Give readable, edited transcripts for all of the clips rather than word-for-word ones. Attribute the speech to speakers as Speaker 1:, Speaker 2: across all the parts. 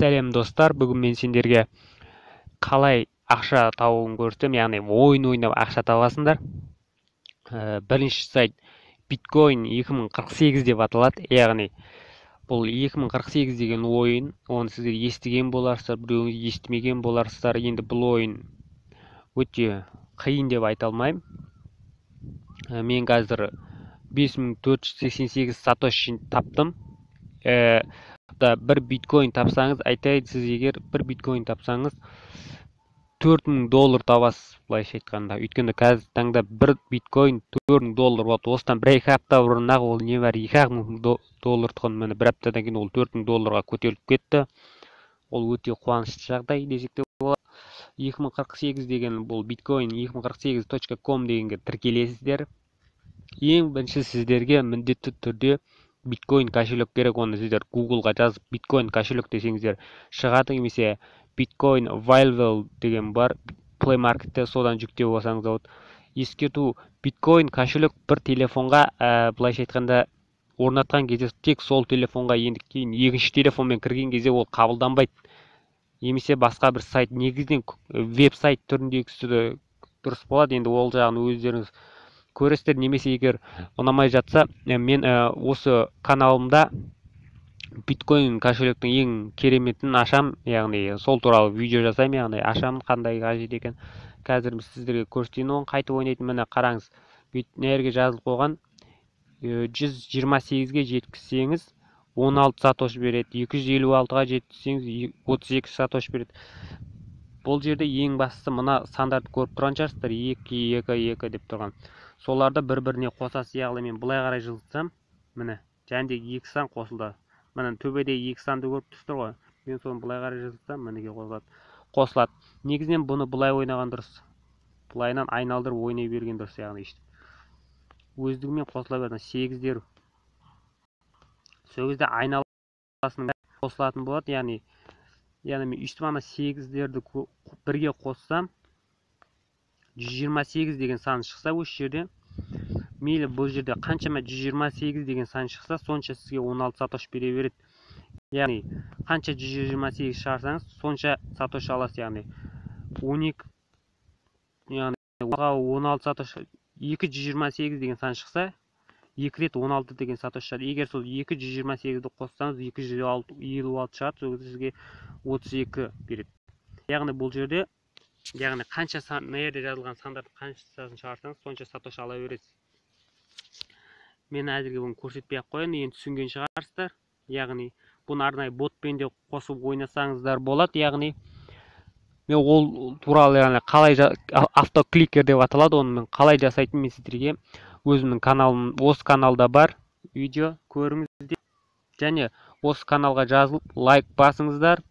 Speaker 1: Сәлем, достар! Бүгін мен сендерге қалай ақша табуын көрсетемін, яғни ойын ойнап ақша табасыңдар. Бірінші сайт Биткоин 2048 деп аталады. Яғни бұл 2048 деген ойын, оны сіздер естіген боларсыздар, біреуіңіз естімеген боларсыздар. Енді бұл ойын өте қиын деп айта алмаймын. Мен қазір 5488 сатоши таптым. Да, бір биткоин тапсаңыз, айтайын, сіз егер бір биткоин тапсаңыз, 4000 доллар табасыз, былайша айтқанда. Өйткені қазіргі таңда бір биткоин 4000 доллар болады. Осыдан 1-2 апта бұрын ақ ол небәрі 2 ақ мың доллар тұғын. Міне, бір аптадан кейін ол 4000 долларға көтеріліп кетті. Ол өте қуанышты жағдай десек те болады. 2048 деген бұл биткоин 2048.com дегенге тіркелесіздер. Ең бірінші сіздерге міндетті түрде биткоин кошелек керек. Оны сіздер Гуглға жазып, «биткоин кошелек» десеңіздер, шығады немесе биткоин wallet деген бар Play Marketте, содан жүктеп алсаңыз болады. Ескерту: биткоин кошелек бір телефонға, былайша айтқанда, орнатқан кезде тек сол телефонға. Енді кейін екінші телефонмен кірген кезде ол қабылданбайды немесе басқа бір сайт, негізінен веб сайт түріндегісі дұрыс болады. Енді ол жағын өздеріңіз көресіздер немесе егер ұнамай жатса, мен осы каналымда биткоин кошелектің ең кереметін ашам, яғни сол туралы видео жасаймын, яғни ашамын, қандай қажет екен. Қазір сіздерге көрсетейін оны қайтып ойнайтын. Міне, қараңыз, мына жерге жазылып қойған: 128-ге жеткізсеңіз, 16 сатош береді, 256-ға жеткізсеңіз, 32 сатош береді. Бұл жерде ең бастысы мына сандарды көріп тұрған шығарсыздар, 2, 2, 2 деп тұрған. Соларды бір біріне қосасыз. Яғни мен былай қарай жылжытсам, міне, және де екі сан қосылды. Міне, төбедегі екі санды көріп тұрсыздар ғой. Мен соны былай қарай жылжытсам, мінекей, қосылады. Негізінен бұны былай ойнаған дұрыс, былайынан айналдырып ойнай берген дұрыс. Яғни өйстіп өздігімен қосыла береді сегіздер. Сол кезде айналасының қосылатын болады. Яғни мен өйстіп ана сегіздерді бірге қоссам, 128 деген сан шықса, осы жерде, мейлі, бұл жерде қаншама 128 деген сан шықса, сонша сізге 16 сатош бере береді. Яғни қанша 128 шығарсаңыз, сонша сатош аласыз. Яғни 12, яғни 16 сатош. 228 деген сан шықса, екі рет 16 деген сатош шығады. Егер сол 228-ді қоссаңыз, 256 шығады. Сол кезде сізге 32 береді. Яғни бұл жерде, яғни қанша сан, мына жерде жазылған сандардың қаншасын шығарсаңыз, сонша сатош ала бересіз. Мен әзірге бұны көрсетпей ақ қояйын, енді түсінген шығарсыздар. Яғни бұны арнайы ботпен де қосып ойнасаңыздар болады. Яғни мен ол туралы, яғни қалай, автокликер деп аталады, оны мен қалай жасайтынын мен сіздерге өзімнің каналым, осы каналда бар видео, көріңіздер және осы каналға жазылып, лайк басыңыздар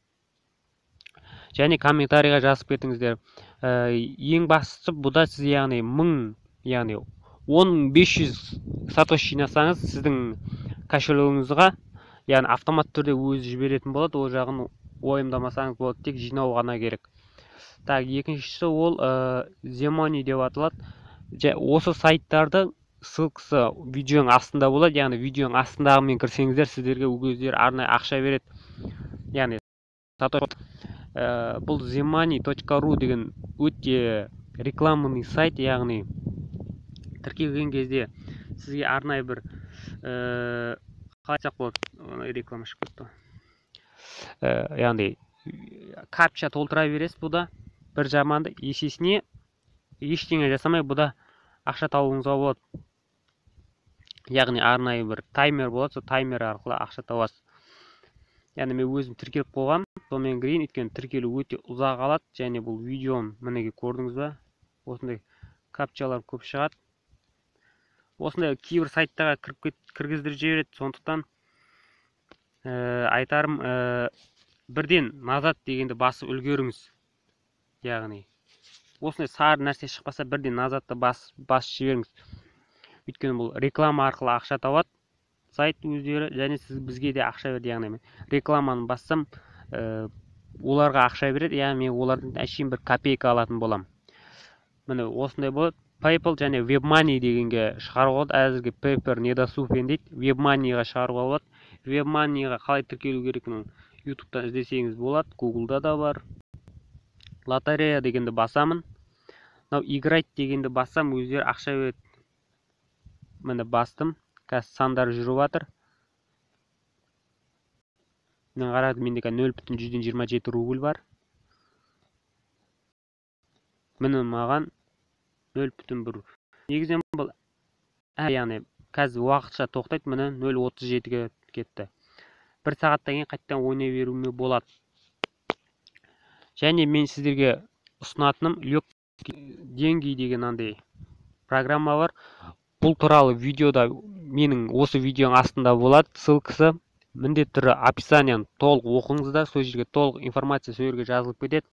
Speaker 1: және комментарийға жазып кетіңіздер. Ең бастысы, бұда сіз, яғни мың, яғни 10 500 сатош жинасаңыз, сіздің кошелегіңізға, яғни автомат түрде өзі жіберетін болады. Ол жағын уайымдамасаңыз болады, тек жинау ғана керек. Так, екіншісі ол Zemoni деп аталады. Осы сайттарды ссылкасы видеоның астында болады. Яғни видеоның астындағымен кірсеңіздер, сіздерге өздері арнайы ақша береді, яғни бұл zemani.ru деген өте рекламный сайт. Яғни тіркелген кезде сізге арнайы бір, қалай айтсақ болады, реклама шығып кетті, яғни капча толтыра бересіз. Бұда бір жаманды, есесіне ештеңе жасамай бұда ақша табуыңызға болады. Яғни арнайы бір таймер болады, сол таймер арқылы ақша табасыз. Яғни мен өзім тіркеліп қойғанмын, сонымен кірейін, өйткені тіркелу өте ұзақ алады. Және бұл видеоны, мінекей, көрдіңіз ба, осындай капчалар көп шығады, осындай кейбір сайттарға кіріп кіргіздіріп жібереді. Сондықтан айтарым, бірден «назад» дегенді басып үлгеріңіз. Яғни осындай сары нәрсе шықпаса, бірден назадты басып жіберіңіз, өйткені бұл реклама арқылы ақша табады сайт өздері және сіз бізге де ақша береді. Яғни мен рекламаны бассам, оларға ақша береді, яғни мен олардан әшейін бір копейка алатын боламын. Міне, осындай болады. PayPal және WebMoney дегенге шығаруға болады. Әзірге PayPal недоступен дейді, WebMoneyға шығаруға болады. WebMoneyға қалай тіркелу керектігін Ютубтан іздесеңіз болады, Гуглда да бар. Лотерея дегенді басамын. Мынау «Играть» дегенді бассам, өздері ақша береді. Міне, бастым. Қазір сандар жүріп жатыр. Міне, қараңыз, менде қазір 0,27 рубль бар. Міне, маған 0,1. Негізінен бұл, яғни қазір уақытша тоқтайды. Міне, 0,37-ге кетті. Бір сағаттан кейін қайтадан ойнай беруіме болады. Және мен сіздерге ұсынатыным «Легкие деньги» деген андай программа бар. Бұл туралы видеода, менің осы видеоның астында болады ссылкасы. Міндетті түрде описанияны толық оқыңыздар, сол жерге толық информация сол жерге жазылып кетеді.